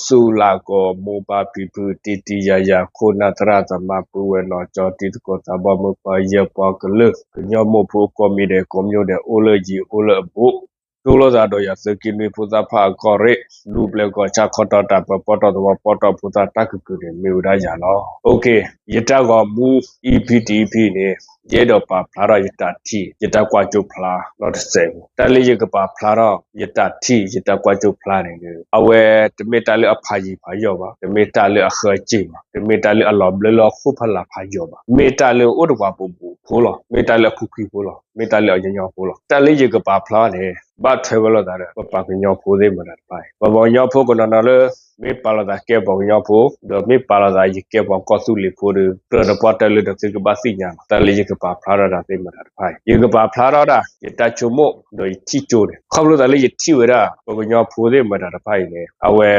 ဆူၣ်လၢ်ကီၢ် မိၢ်ပၢ်ဖံဖု တံၤတံၤယၤယၤ ခိၣ်နၢ်သရၣ်သမါ ပုၢ်ဝဲၢ်နီၢ်ကၠီ တံၤသကိးသးဘီ မုၣ်ပှၢ်ယဲၢ်ပှၤကလုာ် ကညီမိၢ်ဖိကိးမံၤဒဲး ကိးမံၤဒဲးအိၣ်လၢယံၤအိၣ်လၢအဘူး တူၢ်လိာ်သးဒီးယၤသုးက့နွံဖိသၣ်ဖးအကီၢ်ရ့ၣ် လူၢ်ပျဲၢ်ကီၢ်ဆၣ်ခီတီၢ်တၢ်ပၢ ပီတီၢ်သဝီပီတီၢ်ဖိသၣ်တၢ်ကကုာ်န့ၣ် မ့ၢ်ဝဲဒၣ်ယၤလီၤ. ယတၢ်ဂီၤမူ EP တ EP န့ၣ် ယအဲၣ်ဒိးပာ်ဖျါထီၣ်ယတၢ်ထံၣ် ယတၢ်ကွၢ်ကၠိဖျါနီတစဲးဖိ တၢ်လၢယကပာ်ဖျါထီၣ်ယတၢ်ထံၣ် ယတၢ်ကွၢ်ကၠိဖျါန့ၣ် အဝဲတမ့ၢ်တၢ်လၢအဖးယံၤဖးယီၤဘၣ်, တမ့ၢ်တၢ်လၢအဃၢအစ့ၢ်ဘၣ်, တမ့ၢ်တၢ်လၢအလီၤဘျၢလၢအခိၣ်ဖီလာ်ဖးယီၤဘၣ်, မ့ၢ်တၢ်လၢအအိၣ်ဒီးပှၤဘူးဘူးဖိလီၤ, မ့ၢ်တၢ်လၢအဖှံဖှံဖိလီၤ, မ့ၢ်တၢ်လၢအညီညီဖိလီၤ. တၢ်လၢယကပာ်ဖျါန့ၣ် ဘၣ်ထွဲဝဲလိာ်သးဒီး ပပှၤကညီဖိသ့ၣ်မတၤတဖၣ်အံၤ ပပှၤကညီဖိကနီၤနီၤလၢ မ့ၢ်ပာ်လီၤသးကဲပှၤကညီဖိ ဒီးမ့ၢ်ပာ်လီၤသးယကဲပှၤကီၢ်သူလ့ၤဖိဒီး ကြၢးတပှၢ်တၢၢ်လၢဒီးသုကဘၣ်သ့ၣ်ညါလီၤ. တၢ်လၢယကပာ်ဖျါထီၣ်တၢ်သ့ၣ်မတၤတဖၣ်အံၤ ယကပာ်ဖျါထီၣ်ဒၣ် ယတၢ်ဆိကမိၣ် ဒီးယထံၣ်ကၠိန့ၣ် ခီဖျိသးလၢယထံၣ်ဝဲဒၣ် ပှၤကညီဖိသ့ၣ်မတၤတဖၣ်အံၤန့ၣ် အဝဲ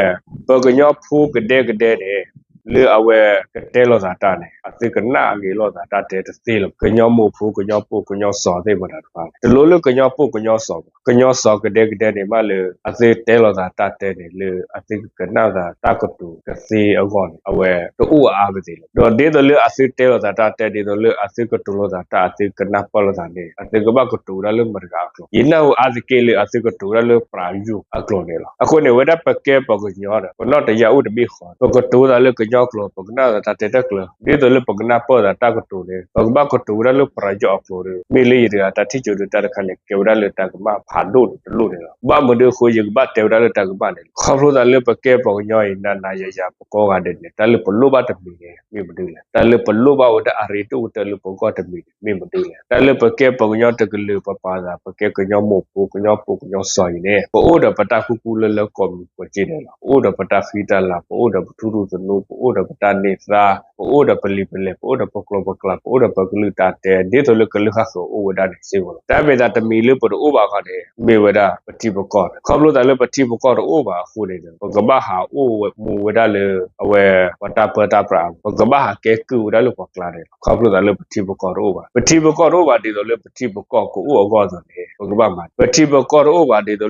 ပှၤကညီဖိကဒဲကဒဲန့ၣ် လၢအဝဲကတဲလိာ်သးတၢ်န့ၣ် အသုကနၣ်အဂ့ၤလိာ်သးတၢ်တဲတသ့လၢၤဘၣ်. ကညီမိၢ်ဖိ ကညီပိာ် ကညီစီၤသ့ၣ်မတၤတဖၣ်န့ၣ် တလိၣ်လၢကညီပိာ်ကညီစီၤဘၣ်. ကညီစီၤကဒဲကဒဲန့ၣ်မးလၢ အသုတဲလိာ်သးတၢ်တဲန့ၣ် လၢအသုကကနၣ်သးတၢ်ကတိၤကသ့အဂီၢ်န့ၣ် အဝဲတအိၣ်အအါဝဲသ့ၣ်လၢၤ. ဒီးဒ်သိးလၢအသုတဲလိာ်သးတၢ်တဲ ဒ်သိးလၢအသုကတိၤလိာ်သးတၢ် အသုကနၢ်ပၢၢ်လိာ်သးန့ၣ် အသုကဘၣ်ကတိၤဝဲဒၣ်လၢမတၤတဂၤအကျိာ် ယနၢ်ဟူအါတက့ၢ်လၢအသုကတိၤဝဲဒၣ်လၢပယီၤအကျိာ်န့ၣ်လီၤ. အဃိန့ၣ် ဝဲဒၣ်ပကဲပှၤကညီဒီး ပနီၢ်တယၢ်အိၣ်တဘ့ၣ်ဃီ ပကတိၤသးလၢကညီကျိာ် ပကနၣ်သးတၢ်တဲတၢ်ကျၢၤ ဒ်သိးလၢပကနၢ်ပၢၢ်သးတၢ်ကတိၤန့ၣ် ပကဘၣ်ကတိၤဝဲဒၣ်လၢပယီၤအကျိာ်ဒီး မ့ၢ်လၢယတဂၤတၢ်ထံၣ်ကၠိဒီးတၢ်တခါန့ၣ် ကဲဝဲဒၣ်လၢတၢ်ကမၣ်ဖးဒိၣ်တလိၣ်န့ၣ်လီၤ. ဘၣ်မနုၤအဃိ ယကဘၣ်တဲဝဲဒၣ်လၢတၢ်ကမၣ်န့ၣ်လီၤ. ခီဖျိသးလၢပကဲပှၤကညီအံၤ နၤနၤယၤယၤ ပကိးဂၤဒဲးန့ၣ် တၢ်လၢပလိၣ်ဘၣ်တမံၤန့ၣ် မ့ၢ်မနုၤလဲၣ်. တၢ်လၢပလိၣ်ဘၣ်ဝဲဒၣ်အရ့ဒိၣ်ကတၢၢ်လၢပဂီၢ်တမံၤန့ၣ် မ့ၢ်မနုၤလဲၣ်. တၢ်လၢပကဲပှၤကညီတကလုာ် ပပာ်သး ပကဲကညီမိၢ်ဖိ ကညီပိာ် ကညီစီၤအံၤန့ၣ် ပအိၣ်ဒီးပတၢ်ကူၣ်ကူၣ်လၢလၢကိးမံၤကိးက့န့ၣ်လီၤ. ပအိၣ်ဒီးပတၢ်ဃံတၢ်လၤ ပအိၣ်ဒီးပထူရူၢ်သနူ ပအိၣ်ဒီးပတၢ်န့ၢ်သါ ပအိၣ်ဒီးပလံာ်ပလဲၢ် ပအိၣ်ဒီးပကျိာ်ပကျါ ပအိၣ်ဒီးပကလုၢ်တၢ်တဲ ဒ်သိးလၢကလုာ်ဟးဃၢၤအိၣ်ဝဲဒၣ်န့ၣ်စ့ၢ်ကီးလီၤ. တၢ်မ့ၢ်သးတမံၤလၢပတအိၣ်ဘၣ်အခါန့ၣ် မ့ၢ်ဝဲဒၣ်ပထံပကီၢ်န့ၣ် ခီဖျိသးလၢပထံပကီၢ်တအိၣ်ဘၣ်အဃိန့ၣ်ဒီး ပကဘၣ်ဟးအိၣ်မူဝဲဒၣ်လၢ အဝဲ ပှၤတၢ်ပၢတၢ်ပြးအပူၤ ပကဘၣ်ဟးကဲကုၢ်ဝဲဒၣ်လၢပှၤကျါန့ၣ်လီၤ. ခီဖျိသးလၢပထံပကီၢ်တအိၣ်ဘၣ် ပထံပကီၢ်တအိၣ်ဘၣ်ဒ်သိးလၢပထံပကီၢ်ကအိၣ်အဂီၢ်အသိ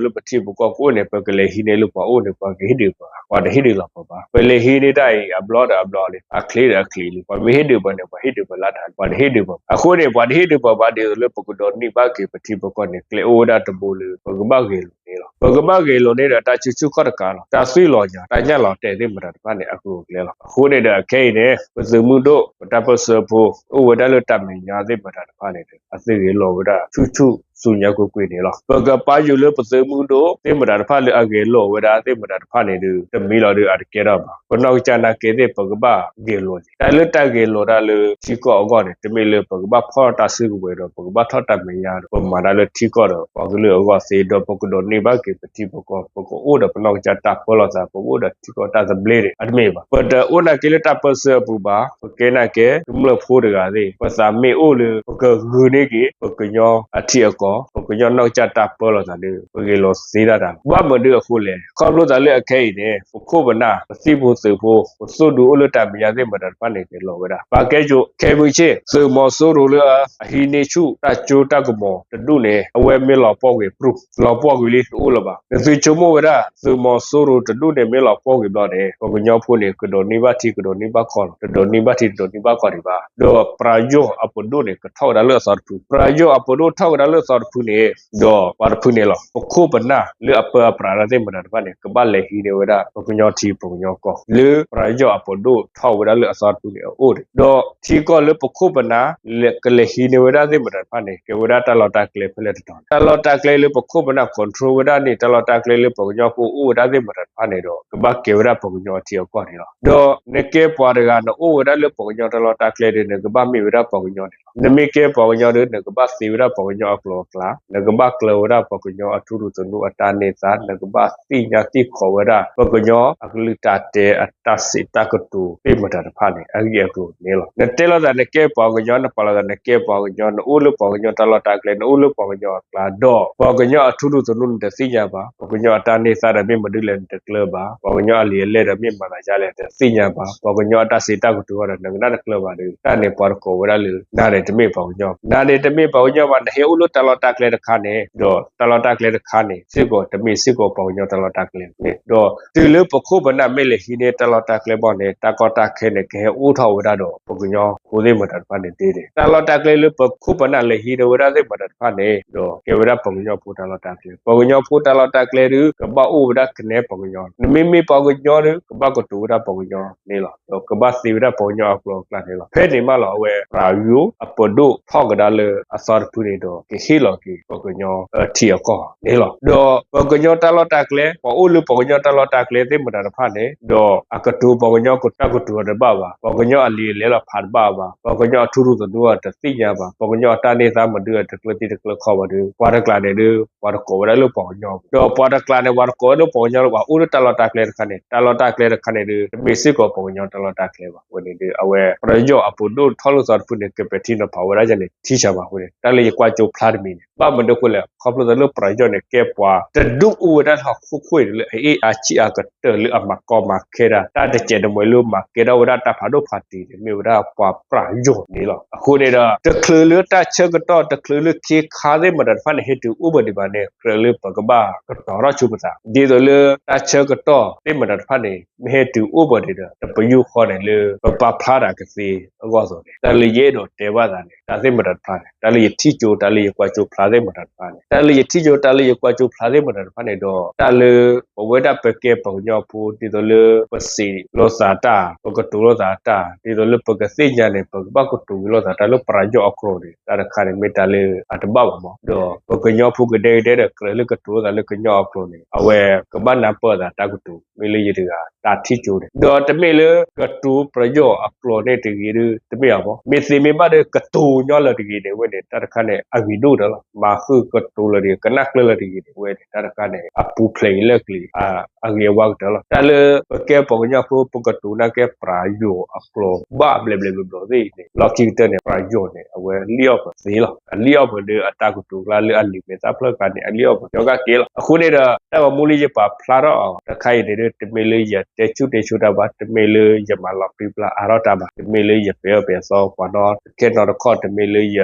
းန့ၣ် ပကဘၣ်မၤ ပထံပကီၢ်တအိၣ်ဘၣ်ဒ်သိးလၢပထံပကီၢ်ကအိၣ်န့ၣ် ပကလဲၤဟံးန့ၢ်လၢပှၤအိၣ်န့ၣ် ပှၤကဟ့ၣ်ဒုးပှၤ ပှၤတဟ့ၣ်ဒုးလီၤပှၤဘၣ်. ပလဲၤဟံးန့ၢ်တၢ်အံၤ အဘျီဒီးအဘျီလံ အချ့ဒီးအချ့လံ ပှၤမ့ၢ်ဟ့ၣ်ဒုးပှၤန့ၣ် ပှၤဟ့ၣ်ဒုးပှၤလၢတၢ် ပှၤတဟ့ၣ်ဒုးပှၤဘၣ်. အဃိန့ၣ် ပှၤတဟ့ၣ်ဒုးပှၤဘၣ်ဒ်သိးလၢပကဒိးန့ၢ်ဘၣ်က့ၤပထံပကီၢ်န့ၣ် ကျဲအိၣ်ဝဲဒၣ်တဘိလၢ ပကဘၣ်ဂဲၤလိာ်န့ၣ်လီၤ. ပကဘၣ်ဂဲၤလိာ်န့ၣ်ဒီးတၢ်ဆူၣ်ဆူၣ်ခီၣ်တကးလီၤ. တၢ်သွံၣ်လီၤညါ တၢ်ညၣ်လီၤတဲာ်သ့ၣ်မတၤတဖၣ်န့ၣ် အကျိၤအကျဲလီၤ. အဃိန့ၣ်ဒီးအခဲအံၤန့ၣ် ပသုးမုၢ်ဒိၣ် ပတၢ်ပၢဆှၢဖိ အိၣ်ဝဲဒၣ်လၢတၢ်မဲာ်ညါသ့ၣ်မတၤတဖၣ်န့ၣ်ဒီး အသုဂဲၤလိာ်ဝဲဒၣ်ဆူၣ်ဆူၣ်ဆူညါကွ့ၢ်ကွ့ၢ်န့ၣ်လီၤ. ပကပာ်ယိၤလၢပသုးမုၢ်ဒိၣ်သ့ၣ်မတၤတဖၣ်လၢအဂဲၤလိာ်ဝဲဒၣ်သ့ၣ်မတၤတဖၣ်န့ၣ်ဒီး တမံၤလီၤဒီးအတကဲထီၣ်ဘၣ်. ပနီၢ်ကစၢ်နာ်က့သ့ၣ် ပကဘၣ်ဂဲၤလိာ်န့ၣ် တၢ်လၢတၢ်ဂဲၤလိာ်ဒၣ်လၢထံကီၢ်အဂီၢ်န့ၣ် တမ့ၢ်လၢပကဘၣ်ဖီၣ်တၢ်စုကဝဲၤဒီး ပကဘၣ်ထီၣ်တၢ်မဲာ်ညါဒီး ပမၤတၢ်လၢထံကီၢ်ဒီးပှၤကလုာ်အဂီၢ်သ့ ဒီးပကဒိးန့ၢ်ဘၣ်က့ၤပထံပကီၢ် ပကအိၣ်ဒီးပနီၢ်ကစၢ်တၢ်ပၢလီၤသး ပကအိၣ်ဒီးထံကီၢ်တၢ်သဘျ့န့ၣ် အတမ့ၢ်ဘၣ်. ပတအိၣ်နာ်က့လၢတၢ်ပၢဆှၢအပူၤဘၣ်. ပကဲနာ်က့ကမျၢၢ်ဖိတဂၤသ့ၣ် ပသးမ့ၢ်အိၣ်လၢ ပကဂုာ်န့ၢ်က့ၤ ပကညီအထံအကီၢ် ပကညီနီၢ်ကစၢ်တၢ်ပၢလီၤသးဒီး ပဂဲၤလိာ်သ့ဒၣ်တၢ်လီၤ. ဘၣ်မနုၤအဃိလဲၣ်. ခီဖျိသးလၢအခဲအံၤန့ၣ် ပခိၣ်ပနၢ် ပသံၣ်ဖိသုးဖိ ပသုးဒူအိၣ်လၢတၢ်မဲာ်ညါသ့ၣ်မတၤတဖၣ်န့ၣ် ဂဲၤလိာ်ဝဲဒၣ် ပာ်ကဲကၠိ ခဲမုၢ်ဆ့ၣ် သုးမီၤစိရိၤလၢအဟံးန့ၢ်ဆူၣ်တၢ်ကၠိတၢ်ကမီၤတဒူၣ်န့ၣ် အဝဲမ့ၢ်လီၤပှီၢ်ကွံာ်ပြူၢ် လီၤပှီၢ်ကွံာ်လံ တအိၣ်လၢၤဘၣ်. နသုဆိကမိၣ်ဝဲဒၣ် သုးမီၤစိရိၤတဒူၣ်န့ၣ် မ့ၢ်လီၤပှီၢ်ကွံာ်ဘျီန့ၣ် ပှၤကညီဖိန့ၣ် ကဒိးန့ၢ်ဘၣ်ထံ ကဒိးန့ၢ်ဘၣ်ကီၢ်လီၤ. တဒိးန့ၢ်ဘၣ်ထံ တဒိးန့ၢ်ဘၣ်ကီၢ်ဒံးဘၣ်. ဒီးပယီၤအပဒိၣ်န့ၣ် ကထီၣ်ဝဲဒၣ်လၢအသီတဖု ပယီၤအပဒိၣ်ထီၣ်ဝဲဒၣ်လၢအသီတဖုန့ၣ် ဒီးပှၤတဖုန့ၣ်လီၤ. ပခိၣ်ပနၢ်လၢအပၢအပြးတၢ်သ့ၣ်မတၤတဖၣ်န့ၣ် ကဘၣ်လဲၤဟံးန့ၢ်ဝဲဒၣ် ပှၤကညီထံ ပှၤကညီကီၢ် လၢပယီၤအပဒိၣ်ထီၣ်ဝဲဒၣ်လၢအသီတဖုန့ၣ် အအိၣ်န့ၣ် ဒီးထံကီၢ်လၢပခိၣ်ပနၢ် ကလဲၤဟံးန့ၢ်ဝဲဒၣ်သ့ၣ်မတၤတဖၣ်န့ၣ် ကဲဝဲဒၣ်တၢ်လီၢ်တၢ်ကျဲဖဲလဲၣ်တတီၤန့ၣ် တၢ်လီၢ်တၢ်ကျဲလၢပခိၣ်ပနၢ် control ဝဲဒၣ်န့ၣ် တၢ်လီၢ်တၢ်ကျဲလၢပှၤကညီဖိအိၣ်ဝဲဒၣ်သ့ၣ်မတၤတဖၣ်န့ၣ်ဒီး ကဘၣ်ကဲဝဲဒၣ်ပှၤကညီအထံအကီၢ်န့ၣ်လီၤ. ဒီးနကဲပှၤတဂၤ နအိၣ်ဝဲဒၣ်လၢပှၤကညီတၢ်လီၢ်တၢ်ကျဲဒီး နကဘၣ်မ့ၢ်ဝဲဒၣ်ပှၤကညီန့ၣ်လီၤ. နမ့ၢ်ကဲပှၤကညီဒီး နကဘၣ်သ့ဝဲဒၣ်ပှၤကညီအကျိာ်အကျါ, နကဘၣ်ကျၢၤဝဲဒၣ်ပှၤကညီအထူရူၢ်သနူအတၢ်န့ၢ်သါ, နကဘၣ်သ့ၣ်ညါသ့ၣ်ခိးဝဲဒၣ် ပှၤကညီအကလုၢ်တၢ်တဲအတၢ်စံးတၢ်ကတိၤသ့ၣ်မတၤတဖၣ်န့ၣ် အဂ့ၢ်အကျိၤန့ၣ်လီၤ. နတဲလိာ်သးနကဲပှၤကညီ, နပာ်လီၤသးနကဲပှၤကညီ, နအိၣ်လၢပှၤကညီတၢ်လီၢ်တၢ်ကျဲ, နအိၣ်လၢပှၤကညီအကျါ, ဒီးပှၤကညီအထူရူၢ်သနူနတသ့ၣ်ညါဘၣ်, ပှၤကညီအတၢ်န့ၢ်သါဒီးမ့ၢ်မနုၤလဲၣ်နတကျၢၤဘၣ်, ပှၤကညီအလံာ်အလဲၢ်ဒီးမ့ၢ်မၤသးဒ်လဲၣ်နတသ့ၣ်ညါဘၣ်, ပှၤကညီအတၢ်စံးတၢ်ကတိၤအီၤဒီး နကနၣ်တကျၢၤဘၣ်ဒီး တၢ်န့ၣ်ပှၤတကိးဝဲဒၣ်လၢ နၤန့ၣ်တမ့ၢ်ပှၤကညီ, နၤန့ၣ်တမ့ၢ်ပှၤကညီဘၣ်. နဟဲအိၣ်လၢတၢ် တၢ်လီၢ်တၢ်ကျဲတခါန့ၣ် ဒီးတၢ်လီၢ်တၢ်ကျဲတခါန့ၣ် စ့ၢ်ကီးတမ့ၢ်စ့ၢ်ကီးပှၤကညီတၢ်လီၢ်တၢ်ကျဲန့ၣ် ဒီးတုၤလၢပခိၣ်ပနၢ်မ့ၢ်လဲၤဟံးန့ၢ်တၢ်လီၢ်တၢ်ကျဲဘၣ်န့ၣ် တၢ်ကီတၢ်ခဲန့ၣ် ကဟဲအိၣ်ထီၣ်ဝဲဒၣ်ဒီး ပှၤကညီဖိသ့ၣ်မတၤတဖၣ်န့ၣ်ဒ်န့ၣ် တၢ်လီၢ်တၢ်ကျဲလၢပခိၣ်ပနၢ်လဲၤဟံးဒီးဝဲဒၣ်သ့ၣ်မတၤတဖၣ်န့ၣ် ဒီးကဲဝဲဒၣ်ပှၤကညီဖိတၢ်လီၢ်တၢ်ကျဲ ပှၤကညီဖိတၢ်လီၢ်တၢ်ကျဲဒုး ကဘၣ်အိၣ်ဝဲဒၣ်ကနဲပှၤကညီ နမ့မ့ၢ်ပှၤကညီဒုး ကဘၣ်ကတိၤဝဲဒၣ်ပှၤကညီန့ၣ်လီၤ. ဒီးကဘၣ်သ့ဝဲဒၣ်ပှၤကညီအကျိာ်အကျဲန့ၣ်လီၤ. ဖဲန့ၣ်မးလီၤ အဝဲ ပယီၤအပဒိၣ်ထီၣ်ကဒါလၢအသီတဖုန့ၣ်ဒီး ကဟ့ၣ်လီၤက့ၤပှၤကညီထံအကီၢ်န့ၣ်လီၤ. ဒီးပှၤကညီတၢ်လီၢ်တၢ်ကျဲ ပှၤအိၣ်လၢပှၤကညီတၢ်လီၢ်တၢ်ကျဲသ့ၣ်မတၤတဖၣ်န့ၣ် ဒီးအကတိၤပှၤကညီတၢ်ကတိၤအတဘၣ်ဘၣ်, ပှၤကညီအလံာ်အလဲလီၤဖးတဘၣ်ဘၣ်, ပှၤကညီအထူရူၢ်သနူအတသ့ၣ်ညါဘၣ်, ပှၤကညီအတၢ်န့ၢ်သါမဒုအတကျၢၤသံတကျၢၤခီဘၣ်ဒီး ပှၤတကျးန့ၣ်ဒီး ပှၤတကိးဝဲဒၣ်လၢပှၤကညီ, ဒီးပှၤတကျးန့ၣ် ပှၤတကိးဝဲဒၣ်လၢပှၤကညီလၢပှၤအိၣ်လၢတၢ်လီၢ်တၢ်ကျဲတခါန့ၣ် တၢ်လီၢ်တၢ်ကျဲတခါန့ၣ်ဒီး တမ့ၢ်စ့ၢ်ကီးပှၤကညီတၢ်လီၢ်တၢ်ကျဲဘၣ်. အဝဲန့ၣ်ဒီး အဝဲ ပယီၤအပဒိၣ်ထီၣ်လၢသီတဖုန့ၣ် ကပဲာ်ထံနီၤဖးဝဲဒၣ်ယၤန့ၣ် ထံဆးဘၣ်အဃိန့ၣ် တၢ်လၢယကွၢ်ကၠိဖျါတမံၤန့ၣ် ဘၣ်မနုၤအဃိလဲၣ်, ခီဖျိလၢပယီၤန့ၣ် ကဲပှၤတဒူၣ်အိၣ်ဝဲဒၣ်လၢဟီၣ်ခိၣ်ခိၣ်အံၤလၢအအ့ၣ်အါဆံးအါကတၢၢ်လၢအမၤကီမၤခဲဒၣ် တၢ်တစဲးတမှဲၤလၢမၤကဲထီၣ်ဝဲဒၣ်တၢ်ဖးဒိၣ်ဖးတံၢ်န့ၣ် မ့ၢ်ဝဲဒၣ်ပှၤပယီၤန့ၣ်လီၤ. အဃိန့ၣ်ဒီး တချုးလၢတၢ်ဆၢကတီၢ် တချုးလၢခ့ခါသ့ၣ်မတၤတဖၣ်န့ၣ် ဟဲတုၤအိၣ်ဘၣ်ဒံးဘၣ်န့ၣ် ကြၢးလၢပကဘၣ်ကတီၤထီၣ်ဆိပသး ဒ်သိးလၢတၢ်ဆၢကတီၢ်သ့ၣ်မတၤတဖၣ်န့ၣ် မ့ၢ်ဟဲတုၤအိၣ်ဘၣ်ဒံးဒီး တပယူာ်ဃီန့ၣ်လၢ ပပာ်ဖျါတၢ်ကသ့အဂီၢ်အသိးန့ၣ် တၢ်လၢယအဲၣ်ဒိးတဲဘၣ်သးန့ၣ် တၢ်သ့ၣ်မတၤတဖၣ်န့ၣ် တၢ်လၢယထံၣ်ကၠိ တၢ်လၢယကွၢ်ကၠိဖျါသ့ၣ်မတၤတဖၣ်န့ၣ် တၢ်လၢယထံၣ်ကၠိ တၢ်လၢယကွၢ်ကၠိဖျါသ့ၣ်မတၤတဖၣ်န့ၣ်ဒီး တၢ်လၢ ပဝဲဒၣ်ပကဲပှၤကညီဖိ ဒ်သိးလၢပစံးလိာ်သးတၢ် ပကတိၤလိာ်သးတၢ် ဒ်သိးလၢပကသ့ၣ်ညါန့ၣ် ပကဘၣ်ကတိၤဝံၤလိာ်သးတၢ်လၢပယီၤအကျိာ်န့ၣ် တၢ်တခါန့ၣ် မ့ၢ်တၢ်လၢအတဘၣ်ဘၣ်မး ဒီးပှၤကညီဖိကဒဲကဒဲဒီး ကြၢးလၢကတိၤလိာ်သးလၢကညီအကျိာ်န့ၣ် အဝဲကဘၣ်နၢ်ပၢၢ်သးတၢ်ကတိၤ မ့ၢ်လၢယတဂၤတၢ်ထံၣ်ကၠိန့ၣ် ဒီးတမ့ၢ်လၢကတိၤပယီၤအကျိာ်န့ၣ်တဂ့ၤဒီး တမ့ၢ်အမး မ့ၢ်သ့မ့ၢ်ဘၣ်ဒီး ကတိၤညီလၢၤတဂ့ၤန့ၣ် အဝဲန့ၣ် တၢ်တခါန့ၣ် အဂ့ၤဒိၣ်တၢ်လီၤ. မၤဃုာ်ကတိၤလၢၤတဂ့ၤ ကနၣ်ကျၢၤလၢၤတဂ့ၤန့ၣ် အဝဲန့ၣ် တၢ်တခါန့ၣ် အပူၤဖျဲးအံၤလၢကျံၤ အဂ့ၤအဝါကတၢၢ်လီၤ. တၢ်လၢပကဲပှၤကညီဖိ ပကတိၤနာ်ကဲပယီၤအကျိာ်ဘၣ်ဘျဲးဘျဲးဘျီဘျီသ့ၣ်အံၤန့ၣ် လီၢ်ခံကတၢၢ်န့ၣ် ပယီၤန့ၣ် အဝဲလံၣ်အီၣ်ပသ့လီၤ. အလံၣ်အီၣ်ပဒီးအတၢ်ကတိၤကျါလၢအလံာ်မဲာ်သၣ်ဖျၢၣ်ကျါန့ၣ် အလံၣ်အီၣ်ပညီကက့ၤလီၤ. အဃိန့ၣ်ဒီး တၢ်ဂီၤမူလၢယပာ်ဖျါထီၣ်အီၤ တခါအံၤန့ၣ်ဒီး တမ့ၢ်လၢယတဲဆူၣ်တဲဆူၣ်တၢ်ဘၣ်, တမ့ၢ်လၢယမၤလီၤပြံပြါအါထီၣ်တၢ်ဘၣ်, တမ့ၢ်လၢယပဲာ်အၢပဲာ်သီပှၤနီတခီၣ်နီတခီၣ်, တမ့ၢ်လၢယ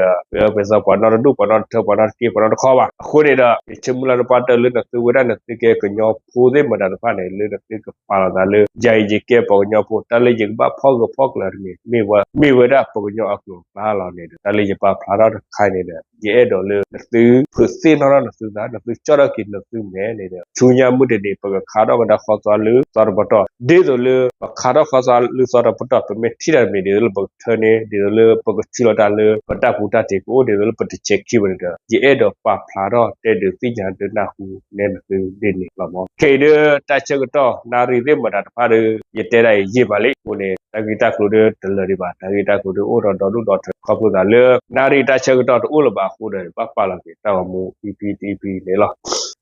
ပဲာ်အၢပဲာ်သီပှၤနီတထၢပှၤနီတက့ၢ်ပှၤနီတခီၣ်ဘၣ်. အဃိန့ၣ်ဒီး ယဆိကမိၣ်လၢတပှၢ်တၢၢ်လၢနသုဝဲဒၣ်နသုကဲကညီဖိသ့ၣ်မတၤတဖၣ်န့ၣ် လၢနသုကပာ်လီၤသးလၢ ယၤအံၤယကဲပှၤကညီဖိ တၢ်လၢယကဘၣ်ဖီၣ်ဂၢၢ်ဖီၣ်ကျၢၤတမံၤ မ့ၢ်ဝဲ မ့ၢ်ဝဲဒၣ်ပှၤကညီအကျိာ်ကျါလီၤန့ၣ်ဒီး တၢ်လၢယပာ်ဖျါထီၣ်တခါအံၤန့ၣ်ဒီး ယအဲၣ်ဒိးလၢနသုဖုးသ့ၣ်နီၣ်ထီၣ်နသုသး နသုကၠီၣ်ထီၣ်က့ၤနသုမဲာ်န့ၣ်ဒီး ဆူညါမုၢ်တနံၤ ပကခါထီၣ်ဝဲဒၣ်ဃီသွါလၢသီတပတီၢ် ဒ်သိးလၢပခါထီၣ်ဃီသွါလၢသီတပတီၢ် ပမ့ၢ်ထံၣ်တၢ်တမံၤ ဒ်သိးလၢပကထၢန့ၢ် ဒ်သိးလၢပကဆူးလီၤတၢ်လၢပတၢ်ကူတၢ်တ့ၢ်ကအိၣ် ဒ်သိးလၢပတဆဲးခံဝဲန့ၣ်ဒီး ယအဲၣ်ဒိးပာ်ဖျါထီၣ်တဲဒုးသ့ၣ်ညါဒုးနၢ်ဟူနဲနသုဒ်န့ၣ်လီၤမး. ခဲအံၤဒီးတၢ်ဆၢကတီၢ် နၣ်ရံၣ်သ့ၣ်မတၤတဖၣ်ဒီး ယတဲဒၣ်အံၤယံာ်မးလံအဃိန့ၣ် တၢ်ဂ့ၢ်တၢ်ကျိၤဒီးတလၢာ်ဒံးဘၣ်, တၢ်ဂ့ၢ်တၢ်ကျိၤဒီးအိၣ်ဒီးဒီဒူၣ်ဒီထၢ ခီဖျိသးလၢ နၣ်ရံၣ်တၢ်ဆၢကတီၢ်တအိၣ်လၢၤဘၣ်အဃိဒီး ဘၣ်ပာ်လီၤက့ၤတၢ်ဂီၤမူ EP တ EP န့ၣ်လီၤ.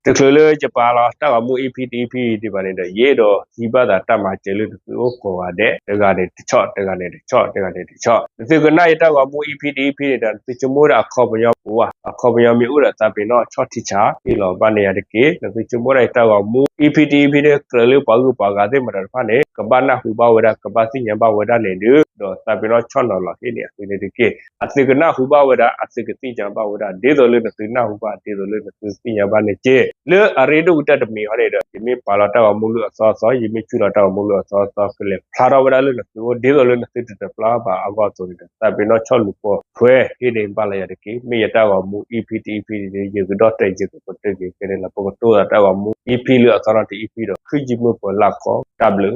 တချုးလၢယပာ်လီၤတၢ်ဂီၤမူ EP တ EP ဒံးဘၣ်န့ၣ်ဒီး ယအဲၣ်ဒိးဟံးဘၣ်သးတၢ်မၤစၢၤလၢနသုအိၣ်ကိးဂၤဒဲး တဂၤန့ၣ်တဆီၣ် တဂၤန့ၣ်တဆီၣ် တဂၤန့ၣ်တဆီၣ် နသုကနၣ်ယတၢ်ဂီၤမူ EP တ EP န့ၣ်ဒီး နသုဆိကမိၣ်ဝဲဒၣ်အခီပညီပူၤဧါ, အခီပညီမ့ၢ်အိၣ်ဒီးသးပ့ၤနီၣ်ဆီၣ်ထံဆး ဟ့ၣ်လီၤဘၣ်န့ၢ်ယၤတက့ၢ်. နသုဆိကမိၣ်ဒၣ်ယတၢ်ဂီၤမူ EP တ EP န့ၣ် ကြၢးလၢပှၤဂုၤပှၤဂၤသ့ၣ်မတၤတဖၣ်န့ၣ် ကဘၣ်နၢ်ဟူဘၣ်ဝဲဒၣ် ကဘၣ်သ့ၣ်ညါဘၣ်ဝဲဒၣ်န့ၣ်ဒီး ဒီးသးပ့ၤနီၣ်ဆီၣ်နီၤလီၤဟ့ၣ်န့ၢ်အသုန့ၣ်တက့ၢ်. အသုကနၢ်ဟူဘၣ်ဝဲဒၣ် အသုကသ့ၣ်ညါဘၣ်ဝဲဒၣ် ဒ်သိးလၢနသုနၢ်ဟူဘၣ် ဒ်သိးလၢနသုသ့ၣ်ညါဘၣ်န့ၣ်တက့ၢ်. လၢအရ့ဒိၣ်ကတၢၢ်တမံၤအံၤန့ၣ်ဒီး ယမ့ၢ်ပာ်လီၤတၢ်ဂီၤမူလၢအသီအသီ ယမ့ၢ်ဆူးလီၤတၢ်ဂီၤမူလၢအသီအသီ ကလဲၤဖျါထီၣ်ဝဲဒၣ်လၢနသုအိၣ် ဒ်သိးလၢနသုတတပျၢ်ဘၣ်အဂီၢ်အသိးန့ၣ်ဒီး သးပ့ၤနီၣ်ဆီၣ်လူၤပိာ်ထွဲဟ့ၣ်န့ၢ်ဘၣ်လၢယၤတက့ၢ်. မ့ၢ်ယတၢ်ဂီၤမူ EP တ EP န့ၣ်ဒီး ယကဒီၣ်တဲာ်ယကပတုာ်က့ၤ ခဲန့ၣ်လီၤ. ပကတိၤသးတၢ်ဂီၤမူ EP လၢအသီနီတ EP ဒီး ဃုယံၤမုၢ်ပှဲၤလၢ်ကီ တၢ်ဘျုး